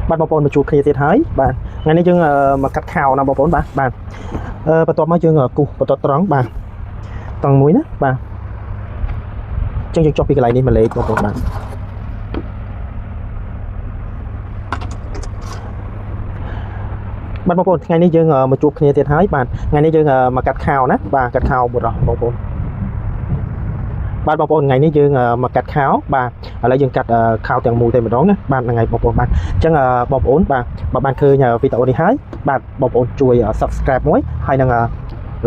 បាទបងប្អូនមកជួបគ្នាទៀតហើយបាទថ្ងៃនេះយើងមកកាត់ខោណាបងប្អូនបាទបាទបន្ទាប់មកយើងគូសបន្ទាត់ត្រង់បាទត្រង់មួយណាបាទអញ្ចឹងយើងចុះពីកន្លែងនេះមកលេខបងប្អូនបាទបាទបងប្អូនថ្ងៃនេះយើងមកជួបគ្នាទៀតហើយបាទថ្ងៃនេះយើងមកកាត់ខោណាបាទកាត់ខោបុរសបងប្អូនបាទបងប្អូនថ្ងៃនេះយើងមកកាត់ខោបាទឥឡូវយើងកាត់ខោទាំងមូលតែម្ដងណាបាទហ្នឹងហើយបងប្អូនបាទអញ្ចឹងបងប្អូនបាទបើបានឃើញវីដេអូនេះហើយបាទបងប្អូនជួយ Subscribe មួយហើយនឹង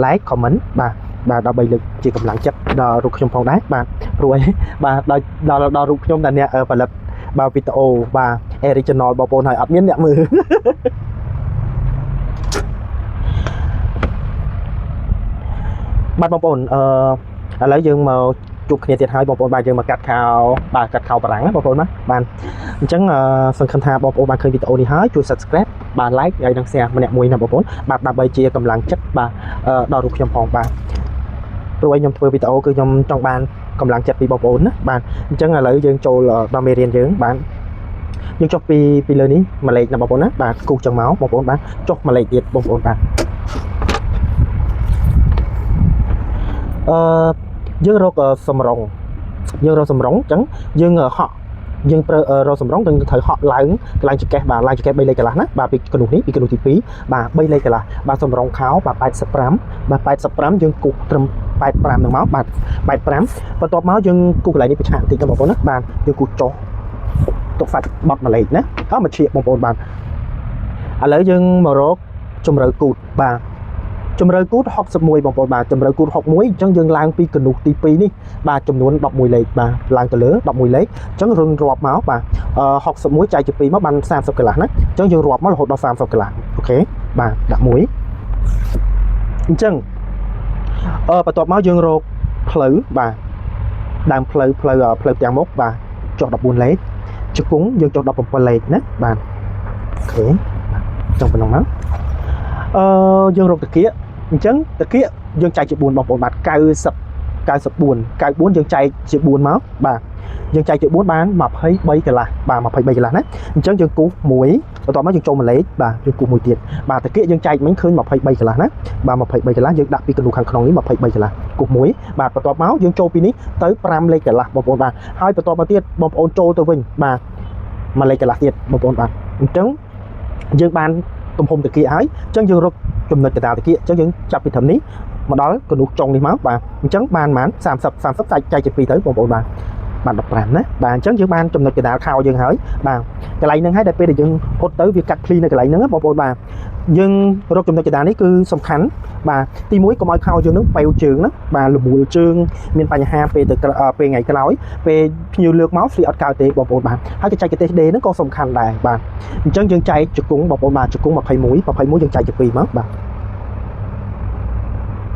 Like Comment បាទបាទដើម្បីលើកជាកម្លាំងចិត្តដល់រូបខ្ញុំផងដែរបាទព្រោះអីបាទដល់ដល់ដល់រូបខ្ញុំតែអ្នកផលិតបាទវីដេអូបាទ original បងប្អូនហើយអត់មានអ្នកមើល បាទបងប្អូនឥឡូវយើងមកជួបគ្នាទៀតហើយបងប្អូនបាទយើងមកកាត់ខោបាទកាត់ខោបារាំងណាបងប្អូនណាបាទអញ្ចឹងសង្ឃឹមថាបងប្អូនបានឃើញវីដេអូនេះហើយជួយ Subscribe បាទ Like ហើយនិង Share ម្នាក់មួយណាបងប្អូនបាទដើម្បីជាកម្លាំងចិត្តបាទដល់រូបខ្ញុំផងបាទព្រោះឯងខ្ញុំធ្វើវីដេអូគឺខ្ញុំចង់បានកម្លាំងចិត្តពីបងប្អូនណាបាទអញ្ចឹងឥឡូវយើងចូលដល់មេរៀនយើងបាទយើងចុះពីលើនេះមួយលេខណាបងប្អូនណាបាទគូសចឹងមកបងប្អូនបាទចុះមួយលេខទៀតបងប្អូនបាទអឺយើងរកសម្រងយើងរកសម្រងអញ្ចឹងយើងហក់យើងប្រើរកសម្រងយើងត្រូវហក់ឡើងកន្លែងចង្កេះបាទឡើងចង្កេះ3លេខកន្លះណាបាទពីកនុះនេះពីកនុះទី2បាទ3លេខកន្លះបាទសម្រងខោបាទ85បាទ85យើងគូសត្រឹម85ហ្នឹងមកបាទ85បន្ទាប់មកយើងគូសកន្លែងនេះប្រឆាបន្តិចណាបងប្អូនណាបាទយើងគូសចុះទុកសាច់បត់មួយលេខណាអើមកឈៀកបងប្អូនបាទឥឡូវយើងមករកជំរៅគូតបាទជំរៅគូត61បងប្អូនបាទជំរៅគូត61អញ្ចឹងយើងឡើងពីកនុះទី2នេះបាទចំនួន11លេខបាទឡើងទៅលើ11លេខអញ្ចឹងរឹងរាប់មកបាទ61ចែកជា2មកបាន30កន្លះណាអញ្ចឹងយើងរាប់មករហូតដល់30កន្លះOK បាទដាក់មួយអញ្ចឹងបន្ទាប់មកយើងរកផ្លូវបាទដើមផ្លូវផ្លូវផ្លូវទាំងមុខបាទចុះ14លេខជង្គង់យើងចុះ17លេខណាបាទ OK បាទចុងប៉ុណ្ណឹងមកយើងរកតាគៀកអញ្ចឹងតាគៀកយើងចែកជា4បងប្អូនបាទ90 94 94យើងចែកជា4មកបាទយើងចែកជា4បាន23កន្លះបាទ23កន្លះណាអញ្ចឹងយើងគូស1បន្ទាប់មកយើងចូលមួយលេខបាទយើងគូសមួយទៀតបាទតាគៀកយើងចែកមិញឃើញ23កន្លះណាបាទ23កន្លះយើងដាក់ពីកន្លុះខាងក្នុងនេះ23កន្លះគូស1បាទបន្ទាប់មកយើងចូលពីនេះទៅ5លេខកន្លះបងប្អូនបាទហើយបន្ទាប់មកទៀតបងប្អូនចូលទៅវិញបាទមួយលេខកន្លះទៀតបងប្អូនបាទអញ្ចឹងយើងបានទំហំតាគៀកហើយអញ្ចឹងយើងរកចំណុចកណ្ដាលតាគៀកអញ្ចឹងយើងចាប់ពីត្រឹមនេះមកដល់កនុះចុងនេះមកបាទអញ្ចឹងបានប៉ុន្មាន30 30ចែកចែកជា2ទៅបងប្អូនបាទបាន15ណាបាទអញ្ចឹងយើងបានចំណុចកណ្ដាលខោយើងហើយបាទកន្លែងហ្នឹងហើយដែលពេលដែលយើងហត់ទៅវាកាត់ភ្លីនៅកន្លែងហ្នឹងណាបងប្អូនបាទយើងរកចំណុចកណ្ដាលនេះគឺសំខាន់បាទទី1កុំឲ្យខោយើងនឹងបែវជើងណាបាទលមូលជើងមានបញ្ហាពេលទៅពេលថ្ងៃក្រោយពេលភ្ញៀវលើកមកស្លៀកអត់កើតទេបងប្អូនបាទហើយចែកទេសដេហ្នឹងក៏សំខាន់ដែរបាទអញ្ចឹងយើងចែកជង្គង់បងប្អូនបាទជង្គង់21 21យើងចែកជា2មកបាទ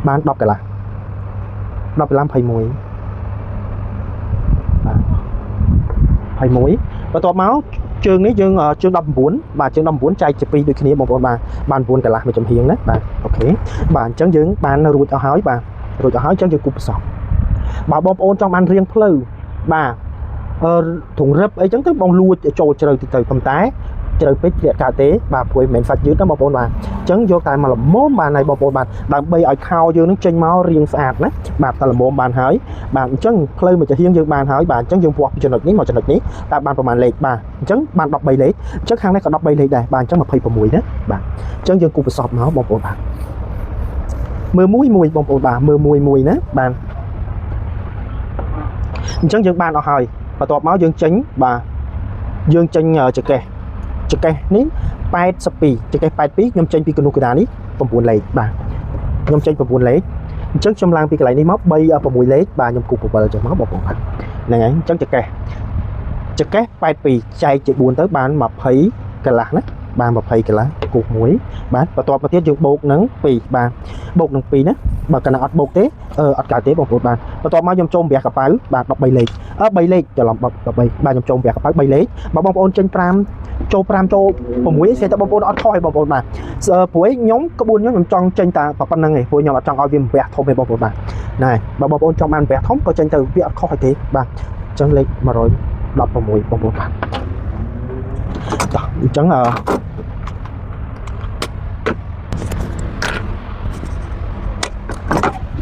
បាន10កន្លះ10កន្លះ21បាទ21បន្ទាប់មកជើងនេះយើងជើង19បាទជើង19ចែកជា2ដូចគ្នាបងប្អូនបាទបាន9កន្លះមួយចំហៀងណាបាទ OK បាទអញ្ចឹងយើងបានរួចអស់ហើយបាទរួចអស់ហើយអញ្ចឹងយើងគូប្រសពបើបងប្អូនចង់បានរៀងផ្លូវបាទធុងរឹបអីចឹងទៅបងលួចចូលជ្រៅតិចទៅប៉ុន្តែជ្រៅពេកធ្លាក់កើតទេបាទព្រោះមិនមែនសាច់យឺតណាបងប្អូនបាទអញ្ចឹងយកតែមកល្មមបានហើយបងប្អូនបាទដើម្បីឲ្យខោយើងនឹងចេញមករៀងស្អាតណាបាទតែល្មមបានហើយបាទអញ្ចឹងផ្លូវមួយចំហៀងយើងបានហើយបាទអញ្ចឹងយើងវាស់ពីចំណុចនេះមកចំណុចនេះតើបានប្រហែលលេខបាទអញ្ចឹងបាន13លេខអញ្ចឹងខាងនេះក៏13លេខដែរបាទអញ្ចឹង26ណាបាទអញ្ចឹងយើងគូប្រសពមកបងប្អូនបាទមើលមួយមួយបងប្អូនបាទមើលមួយមួយណាបាទអញ្ចឹងយើងបានអស់ហើយបន្ទាប់មកយើងចេញបាទយើងចេញចកេះចកេះនេះ82ចកេះ82ខ្ញុំចេញពីកនុះកដានេះ9លេខបាទខ្ញុំចេញ9លេខអញ្ចឹងខ្ញុំឡើងពីកន្លែងនេះមក3 6លេខបាទខ្ញុំគូ7ចុះមកបងប្អូនបាទហ្នឹងហើយអញ្ចឹងចកេះចកេះ82ចែកជា4ទៅបាន20កន្លះណាបាន20កន្លះគូស1បាទបន្ទាប់មកទៀតយើងបូកនឹង2បាទបូកនឹង2ណាបើកាលណាអត់បូកទេអត់កើតទេបងប្អូនបាទបន្ទាប់មកខ្ញុំចូលវះកប៉ៅបាទ13លេខ3លេខច្រឡំ13បាទខ្ញុំចូលវះកប៉ៅ3លេខបើបងប្អូនចេញ5ចូល5ចូល6ស្អីតែបងប្អូនអត់ខុសទេបងប្អូនបាទព្រោះខ្ញុំក្បួនខ្ញុំចង់ចេញតែប៉ុណ្្នឹងឯងព្រោះខ្ញុំអត់ចង់ឲ្យវាវះធំទេបងប្អូនបាទណែបើបងប្អូនចង់បានវះធំក៏ចេញទៅវាអត់ខុសទេបាទអញ្ចឹងលេខ116បងប្អូនបាទ តោះអញ្ចឹងអឺ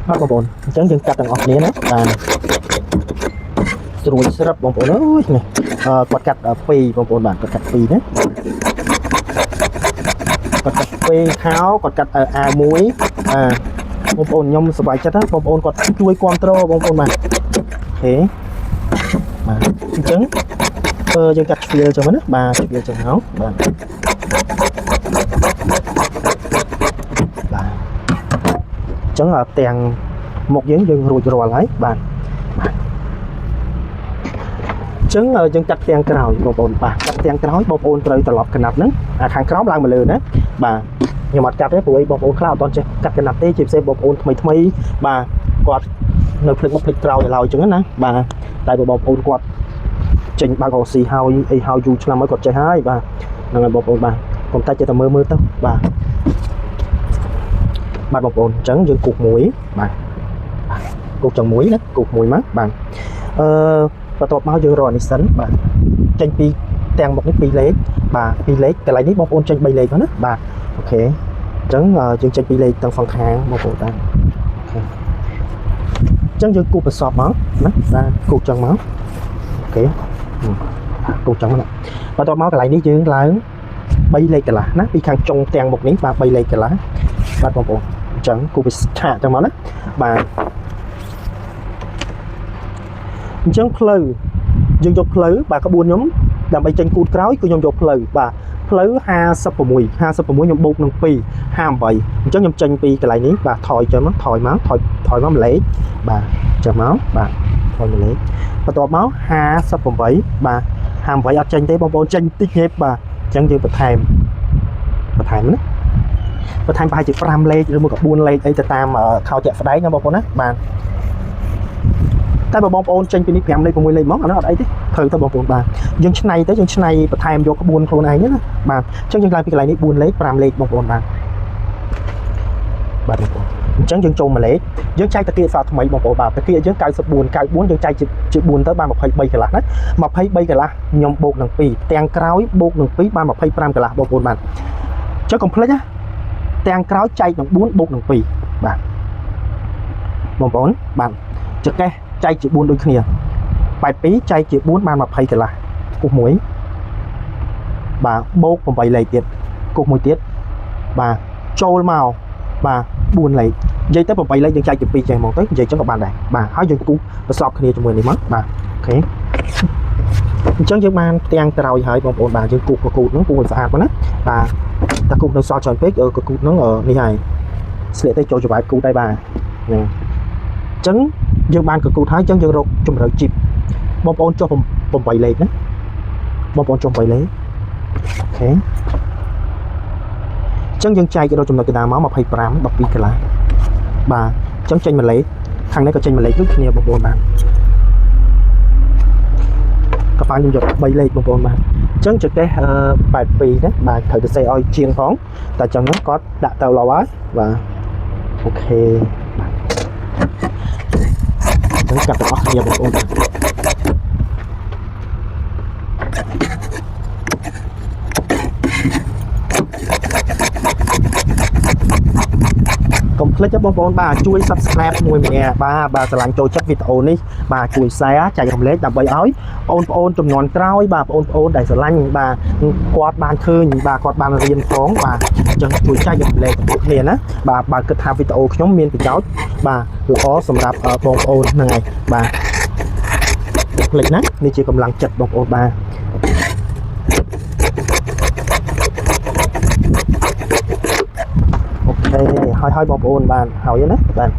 បាទបងប្អូនអញ្ចឹងយើងកាត់ទាំងអស់គ្នាណាបាទស្រួយស្រាប់បងប្អូនអើយនេះគាត់កាត់2បងប្អូនបាទគាត់កាត់2ណាគាត់កាត់2ខោគាត់កាត់អាវមួយបាទបងប្អូនខ្ញុំសប្បាយចិត្តណាបងប្អូនគាត់ជួយគ្រប់គ្រងបងប្អូនបាទ OK បាទអញ្ចឹងយើងកាត់ឆ្វៀលចឹងណាបាទឆ្វៀលចឹងមកបាទបាទអញ្ចឹងទាំងមុខយើងយើងរួចរាល់ហើយបាទបាទអញ្ចឹងយើងកាត់ផ្ទាំងក្រោយបងប្អូនបាទកាត់ផ្ទាំងក្រោយបងប្អូនត្រូវត្រឡប់កណាត់ហ្នឹងអាខាងក្រោមឡើងមកលើណាបាទខ្ញុំអត់កាត់ទេព្រោះអីបងប្អូនខ្លះអត់ទាន់ចេះកាត់កណាត់ទេជាពិសេសបងប្អូនថ្មីថ្មីបាទគាត់នៅភ្លេចមុខភ្លេចក្រោយឲ្យឡើយអញ្ចឹងណាបាទតែបើបងប្អូនគាត់ចេញបើករស៊ីហើយអីហើយយូរឆ្នាំហើយគាត់ចេះហើយបាទហ្នឹងហើយបងប្អូនបាទកុំតែចេះតែមើលមើលទៅបាទបាទបងប្អូនអញ្ចឹងយើងគូសមួយបាទគូសចឹងមួយណាគូសមួយមកបាទអឺបន្ទាប់មកយើងរកអានេះសិនបាទចេញពីទាំងមុខនេះ2លេខបាទ2លេខកន្លែងនេះបងប្អូនចេញ3លេខហ្នឹងណាបាទ OK អញ្ចឹងយើងចេញ2លេខទាំងសងខាងបងប្អូនបាទ OK អញ្ចឹងយើងគូសប្រសពមកណាបាទគូសចឹងមក OK គូសចឹងមកណាបន្ទាប់មកកន្លែងនេះយើងឡើង3លេខកន្លះណាពីខាងចុងទាំងមុខនេះបាទ3លេខកន្លះបាទបងប្អូនអញ្ចឹងគូសពីឆាកចឹងមកណាបាទអញ្ចឹងផ្លូវយើងយកផ្លូវបាទក្បួនខ្ញុំដើម្បីចេញគូតក្រោយគឺខ្ញុំយកផ្លូវបាទផ្លូវ56 56ខ្ញុំបូកនឹង2 58អញ្ចឹងខ្ញុំចេញពីកន្លែងនេះបាទថយចឹងមកថយមកថយថយមកម្លេចបាទចឹងមកបាទថយម្លេចបន្ទាប់មក58បាទ58អត់ចេញទេបងប្អូនចេញតិចទេបាទអញ្ចឹងយើងបន្ថែមបន្ថែមណាបន្ថែមប្រហែលជា5លេខឬមួយក៏4លេខអីទៅតាមខោជាក់ស្ដែងណាបងប្អូនណាបាទតែបើបងប្អូនចេញពីនេះ5លេខ6លេខហ្មងអានោះអត់អីទេត្រូវទៅបងប្អូនបាទយើងឆ្នៃទៅយើងឆ្នៃបន្ថែមយកក្បួនខ្លួនឯងណាបាទអញ្ចឹងយើងឡើងពីកន្លែងនេះ4លេខ5លេខបងប្អូនបាទបាទបងប្អូនអញ្ចឹងយើងចូលមួយលេខយើងចែកតាគៀកសារថ្មីបងប្អូនបាទតាគៀកយើង94 94យើងចែកជា4ទៅបាន23កន្លះណា23កន្លះខ្ញុំបូកនឹង2ទាំងក្រោយបូកនឹង2បាន25កន្លះបងប្អូនបាទអញ្ចឹងកុំភ្លេចណាទាំងក្រោយចែកនឹង4បូកនឹង2បាទបងប្អូនបាទចកេះចែកជា4ដូចគ្នា82ចែកជា4បាន20កន្លះគូស1បាទបូក8លេខទៀតគូសមួយទៀតបាទចូលមកបាទ4លេខនិយាយទៅ8លេខយើងចែកជា2ចេះហ្មងទៅនិយាយចឹងក៏បានដែរបាទហើយយើងគូសប្រសពគ្នាជាមួយនេះមកបាទ OK អញ្ចឹងយើងបានផ្ទាំងក្រោយហើយបងប្អូនបាទយើងគូសកគូតហ្នឹងគូសឲ្យស្អាតមកណាបាទតែគូសនៅសល់ច្រើនពេកកគូតហ្នឹងនេះហើយស្លៀកទៅចូលច្បាយគូតដែរបាទហ្នឹងអញ្ចឹងយើងបានកគូតហើយអញ្ចឹងយើងរកជំរៅជីបបងប្អូនចុះ8លេខណាបងប្អូនចុះ8លេខ OK អញ្ចឹងយើងចែករកចំណុចកណ្ដាលមក25 12កន្លះបាទអញ្ចឹងចេញមួយលេខខាងនេះក៏ចេញមួយលេខដូចគ្នាបងប្អូនបាទកប៉ាល់ខ្ញុំយក3លេខបងប្អូនបាទអញ្ចឹងចកេះ82ណាបាទត្រូវទៅសេឲ្យជាងផងតែអញ្ចឹងហ្នឹងគាត់ដាក់ទៅឡូវហើយបាទ OK បាទអញ្ចឹងកាត់ទាំងអស់គ្នាបងប្អូនបាទកុំភ្លេចបងប្អូនបាទជួយ Subscribe មួយម្នាក់បាទបាទស្រឡាញ់ចូលចិត្តវីដេអូនេះបាទជួយ Share ចែករំលែកដើម្បីឲ្យបងប្អូនចំនួនក្រោយបាទបងប្អូនដែលស្រឡាញ់បាទគាត់បានឃើញបាទគាត់បានរៀនផងបាទអញ្ចឹងជួយចែករំលែកទាំងគ្នាណាបាទបើគិតថាវីដេអូខ្ញុំមានប្រយោជន៍បាទល្អសម្រាប់បងប្អូនហ្នឹងហើយបាទកុំភ្លេចណានេះជាកម្លាំងចិត្តបងប្អូនបាទ OK ហើយហើយបងប្អូនបានហើយណាបាទ